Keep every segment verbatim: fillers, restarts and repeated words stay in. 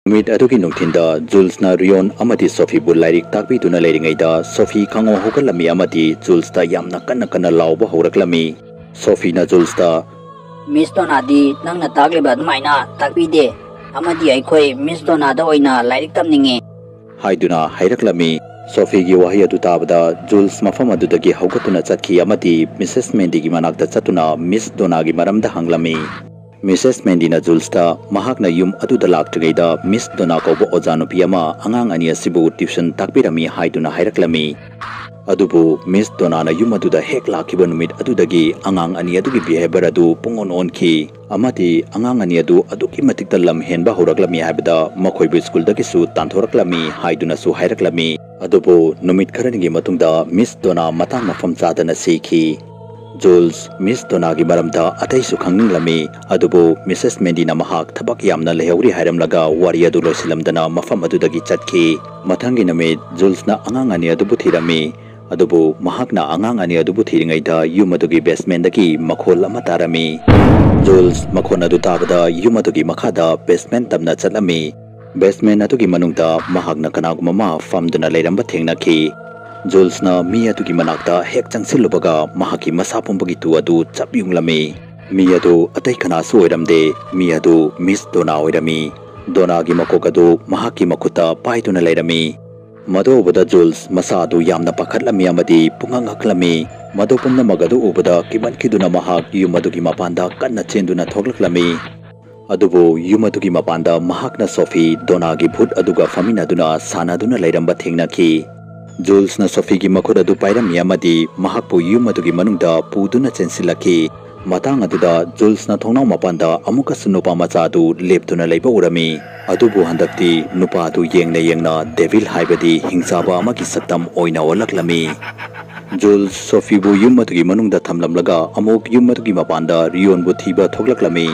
ꯅꯨꯃꯤꯠ ꯑꯗꯨꯒꯤ ꯅꯨꯡꯊꯤꯟꯗ ꯖꯨꯜꯁꯅ ꯔꯤꯌꯣꯟ ꯑꯃꯗꯤ ꯁꯣꯐꯤꯕꯨ ꯂꯥꯏꯔꯤꯛ ꯇꯥꯛꯄꯤꯗꯨꯅ ꯂꯩꯔꯤꯉꯩꯗ ꯁꯣꯐꯤ ꯈꯪꯍꯧ ꯍꯧꯒꯠꯂꯝꯃꯤ ꯑꯃꯗꯤ ꯖꯨꯜꯁꯇ ꯌꯥꯝꯅ ꯀꯟꯅ ꯀꯟꯅ ꯂꯥꯎꯕ ꯍꯧꯔꯛꯂꯝꯃꯤ꯫ ꯁꯣꯐꯤꯅ ꯖꯨꯜꯁꯇ, "ꯃꯤꯁ ꯗꯣꯅꯥꯗꯤ ꯅꯪꯅ ꯇꯥꯛꯂꯤꯕ ꯑꯗꯨꯃꯥꯏꯅ ꯇꯥꯛꯄꯤꯗꯦ, ꯑꯃꯗꯤ ꯑꯩꯈꯣꯏ ꯃꯤꯁ ꯗꯣꯅꯥꯗ ꯑꯣꯏꯅ ꯂꯥꯏꯔꯤꯛ ꯇꯝꯅꯤꯡꯉꯤ" ꯍꯥꯏꯗꯨꯅ ꯍꯥꯏꯔꯛꯂꯝꯃꯤ꯫ ꯁꯣꯐꯤꯒꯤ ꯋꯥꯍꯩ ꯑꯗꯨ ꯇꯥꯕꯗ ꯖꯨꯜꯁ ꯃꯐꯝ ꯑꯗꯨꯗꯒꯤ ꯍꯧꯒꯠꯇꯨꯅ ꯆꯠꯈꯤ ꯑꯃꯗꯤ ꯃꯤꯁꯦꯁ ꯃꯦꯟꯗꯤꯒꯤ ꯃꯅꯥꯛꯇ ꯆꯠꯇꯨꯅ ꯃꯤꯁ ꯗꯣꯅꯥꯒꯤ ꯃꯔꯝꯗ ꯍꯪꯂꯝꯃꯤ꯫ ꯃꯤꯁꯦꯁ ꯃꯦꯟꯗꯤꯅ ꯖꯨꯜꯁꯇ ꯃꯍꯥꯛꯅ ꯌꯨꯝ ꯑꯗꯨꯗ ꯂꯥꯛꯇ꯭ꯔꯤꯉꯩꯗ ꯃꯤꯁ ꯗꯣꯅꯥ ꯀꯧꯕ ꯑꯣꯖꯥ ꯅꯨꯄꯤ ꯑꯃ ꯑꯉꯥꯡ ꯑꯅꯤ ꯑꯁꯤꯕꯨ ꯇ꯭ꯌꯨꯁꯟ ꯇꯥꯛꯄꯤꯔꯝꯃꯤ ꯍꯥꯏꯗꯨꯅ ꯍꯥꯏꯔꯛꯂꯝꯃꯤ꯫ ꯑꯗꯨꯕꯨ ꯃꯤꯁ ꯗꯣꯅꯥꯅ ꯌꯨꯝ ꯑꯗꯨꯗ ꯍꯦꯛ ꯂꯥꯛꯈꯤꯕ ꯅꯨꯃꯤꯠ ꯑꯗꯨꯗꯒꯤ ꯑꯉꯥꯡ ꯑꯅꯤ ꯑꯗꯨꯒꯤ ꯕꯤꯍꯦꯕꯔ ꯑꯗꯨ ꯄꯨꯡꯑꯣꯟ ꯑꯣꯟꯈꯤ ꯑꯃꯗꯤ ꯑꯉꯥꯡ ꯑꯅꯤ ꯑꯗꯨ ꯑꯗꯨꯛꯀꯤ ꯃꯇꯤꯛꯇ ꯂꯝ ꯍꯦꯟꯕ ꯍꯧꯔꯛꯂꯝꯃꯤ ꯍꯥꯏꯕꯗ ꯃꯈꯣꯏꯕꯨ ꯁ꯭ꯀꯨꯜꯗꯒꯤꯁꯨ ꯇꯥꯟꯊꯣꯔꯛꯂꯝꯃꯤ ꯍꯥꯏꯗꯨꯅꯁꯨ ꯍꯥꯏꯔꯛꯂꯝꯃꯤ꯫ ꯑꯗꯨꯕꯨ ꯅꯨꯃꯤꯠ ꯈꯔꯅꯤꯒꯤ ꯃꯇꯨꯡꯗ ꯃꯤꯁ ꯗꯣꯅꯥ ꯃꯇꯥꯡ ꯃꯐꯝ ꯆꯥꯗꯅ ꯁꯤꯈꯤ꯫ ꯖꯨꯜꯁ ꯃꯤꯁ ꯗꯣꯅꯥꯒꯤ ꯃꯔꯝꯗ ꯑꯇꯩꯁꯨ ꯈꯪꯅꯤꯡꯂꯝꯃꯤ, ꯑꯗꯨꯕꯨ ꯃꯤꯁꯦꯁ ꯃꯦꯟꯗꯤꯅ ꯃꯍꯥꯛ ꯊꯕꯛ ꯌꯥꯝꯅ ꯂꯩꯍꯧꯔꯤ ꯍꯥꯏꯔꯝꯂꯒ ꯋꯥꯔꯤ ꯑꯗꯨ ꯂꯣꯏꯁꯤꯜꯂꯝꯗꯅ ꯃꯐꯝ ꯑꯗꯨꯗꯒꯤ ꯆꯠꯈꯤ꯫ ꯃꯊꯪꯒꯤ ꯅꯨꯃꯤꯠ ꯖꯨꯜꯁꯅ ꯑꯉꯥꯡ ꯑꯅꯤ ꯑꯗꯨꯕꯨ ꯊꯤꯔꯝꯃꯤ, ꯑꯗꯨꯕꯨ ꯃꯍꯥꯛꯅ ꯑꯉꯥꯡ ꯑꯅꯤ ꯑꯗꯨꯕꯨ ꯊꯤꯔꯤꯉꯩꯗ ꯌꯨꯝ ꯑꯗꯨꯒꯤ ꯕꯦꯁꯃꯦꯟꯗꯒꯤ ꯃꯈꯣꯜ ꯑꯃ ꯇꯥꯔꯝꯃꯤ꯫ ꯖꯨꯜꯁ ꯃꯈꯣꯟ ꯑꯗꯨ ꯇꯥꯕꯗ ꯌꯨꯝ ꯑꯗꯨꯒꯤ ꯃꯈꯥꯗ ꯕꯦꯁꯃꯦꯟ ꯇꯝꯅ ꯆꯠꯂꯝꯃꯤ꯫ ꯕꯦꯁꯃꯦꯟ ꯑꯗꯨꯒꯤ ꯃꯅꯨꯡꯗ ꯃꯍꯥꯛꯅ ꯀꯅꯥꯒꯨꯝꯕ ꯑꯃ ꯐꯝꯗꯨꯅ ꯂꯩꯔꯝꯕ ꯊꯦꯡꯅꯈꯤ꯫ ꯖꯨꯜꯁꯅ ꯃꯤ ꯑꯗꯨꯒꯤ ꯃꯅꯥꯛꯇ ꯍꯦꯛ ꯆꯪꯁꯤꯜꯂꯨꯕꯒ ꯃꯍꯥꯛꯀꯤ ꯃꯁꯥ ꯄꯨꯝꯕꯒꯤ ꯇꯨ ꯑꯗꯨ ꯆꯞ ꯌꯨꯡꯂꯝꯃꯤ꯫ ꯃꯤ ꯑꯗꯨ ꯑꯇꯩ ꯀꯅꯥꯁꯨ ꯑꯣꯏꯔꯝꯗꯦ, ꯃꯤ ꯑꯗꯨ ꯃꯤꯁ ꯗꯣꯅꯥ ꯑꯣꯏꯔꯝꯃꯤ꯫ ꯗꯣꯅꯥꯒꯤ ꯃꯀꯣꯛ ꯑꯗꯨ ꯃꯍꯥꯛꯀꯤ ꯃꯈꯨꯠꯇ ꯄꯥꯏꯗꯨꯅ ꯂꯩꯔꯝꯃꯤ꯫ ꯃꯗꯨ ꯎꯕꯗ ꯖꯨꯜꯁ ꯃꯁꯥ ꯑꯗꯨ ꯌꯥꯝꯅ ꯄꯥꯈꯠꯂꯝꯃꯤ ꯑꯃꯗꯤ ꯄꯨꯡꯉꯛ ꯉꯛꯂꯝꯃꯤ꯫ ꯃꯗꯨ ꯄꯨꯝꯅꯃꯛ ꯑꯗꯨ ꯎꯕꯗ ꯀꯤꯃꯟꯈꯤꯗꯨꯅ ꯃꯍꯥꯛ ꯌꯨꯝ ꯑꯗꯨꯒꯤ ꯃꯄꯥꯟꯗ ꯀꯟꯅ ꯆꯦꯟꯗꯨꯅ ꯊꯣꯛꯂꯛꯂꯝꯃꯤ꯫ ꯑꯗꯨꯕꯨ ꯌꯨꯝ ꯑꯗꯨꯒꯤ ꯃꯄꯥꯟꯗ ꯃꯍꯥꯛꯅ ꯁꯣꯐꯤ, ꯗꯣꯅꯥꯒꯤ ꯚꯨꯠ ꯑꯗꯨꯒ ꯐꯝꯃꯤꯟꯅꯗꯨꯅ ꯁꯥꯟꯅꯗꯨꯅ ꯂꯩꯔꯝꯕ ꯊꯦꯡꯅꯈꯤ꯫ ꯖꯨꯜꯁꯅ ꯁꯣꯐꯤꯒꯤ ꯃꯈꯨꯠ ꯑꯗꯨ ꯄꯥꯏꯔꯝꯃꯤ ꯑꯃꯗꯤ ꯃꯍꯥꯛꯄꯨ ꯌꯨꯝ ꯑꯗꯨꯒꯤ ꯃꯅꯨꯡꯗ ꯄꯨꯗꯨꯅ ꯆꯦꯟꯁꯤꯜꯂꯛꯈꯤ꯫ ꯃꯇꯥꯡ ꯑꯗꯨꯗ ꯖꯨꯜꯁꯅ ꯊꯣꯡꯅꯥꯎ ꯃꯄꯥꯟꯗ ꯑꯃꯨꯛꯀꯁꯨ ꯅꯨꯄꯥ ꯃꯆꯥ ꯑꯗꯨ ꯂꯦꯞꯇꯨꯅ ꯂꯩꯕ ꯎꯔꯝꯃꯤ꯫ ꯑꯗꯨꯕꯨ ꯍꯟꯗꯛꯇꯤ ꯅꯨꯄꯥ ꯑꯗꯨ ꯌꯦꯡꯅ ꯌꯦꯡꯅ ꯗꯦꯚꯤꯜ ꯍꯥꯏꯕꯗꯤ ꯍꯤꯡꯆꯥꯕ ꯑꯃꯒꯤ ꯁꯛꯇꯝ ꯑꯣꯏꯅ ꯑꯣꯜꯂꯛꯂꯝꯃꯤ꯫ ꯖꯨꯜꯁ ꯁꯣꯐꯤꯕꯨ ꯌꯨꯝ ꯑꯗꯨꯒꯤ ꯃꯅꯨꯡꯗ ꯊꯝꯂꯝꯂꯒ ꯑꯃꯨꯛ ꯌꯨꯝ ꯑꯗꯨꯒꯤ ꯃꯄꯥꯟꯗ ꯔꯤꯌꯣꯟꯕꯨ ꯊꯤꯕ ꯊꯣꯛꯂꯛꯂꯝꯃꯤ꯫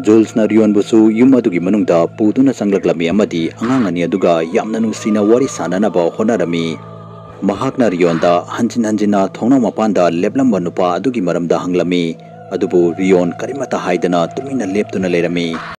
ꯖꯨꯜꯁꯅ ꯔꯤꯌꯣꯟꯕꯨꯁꯨ ꯌꯨꯝ ꯑꯗꯨꯒꯤ ꯃꯅꯨꯡꯗ ꯄꯨꯗꯨꯅ ꯆꯪꯂꯛꯂꯝꯃꯤ ꯑꯃꯗꯤ ꯑꯉꯥꯡ ꯑꯅꯤ ꯑꯗꯨꯒ ꯌꯥꯝꯅ ꯅꯨꯡꯁꯤꯅ ꯋꯥꯔꯤ ꯁꯥꯟꯅꯅꯕ ꯍꯣꯠꯅꯔꯝꯃꯤ꯫ ꯃꯍꯥꯛꯅ ꯔꯤꯌꯣꯟꯗ ꯍꯟꯖꯤꯟ ꯍꯟꯖꯤꯟꯅ ꯊꯣꯡꯅꯥꯎ ꯃꯄꯥꯟꯗ ꯂꯦꯞꯂꯝꯕ ꯅꯨꯄꯥ ꯑꯗꯨꯒꯤ ꯃꯔꯝꯗ ꯍꯪꯂꯝꯃꯤ, ꯑꯗꯨꯕꯨ ꯔꯤꯌꯣꯟ ꯀꯔꯤꯃꯠꯇ ꯍꯥꯏꯗꯅ ꯇꯨꯃꯤꯟꯅ ꯂꯦꯞꯇꯨꯅ ꯂꯩꯔꯝꯃꯤ꯫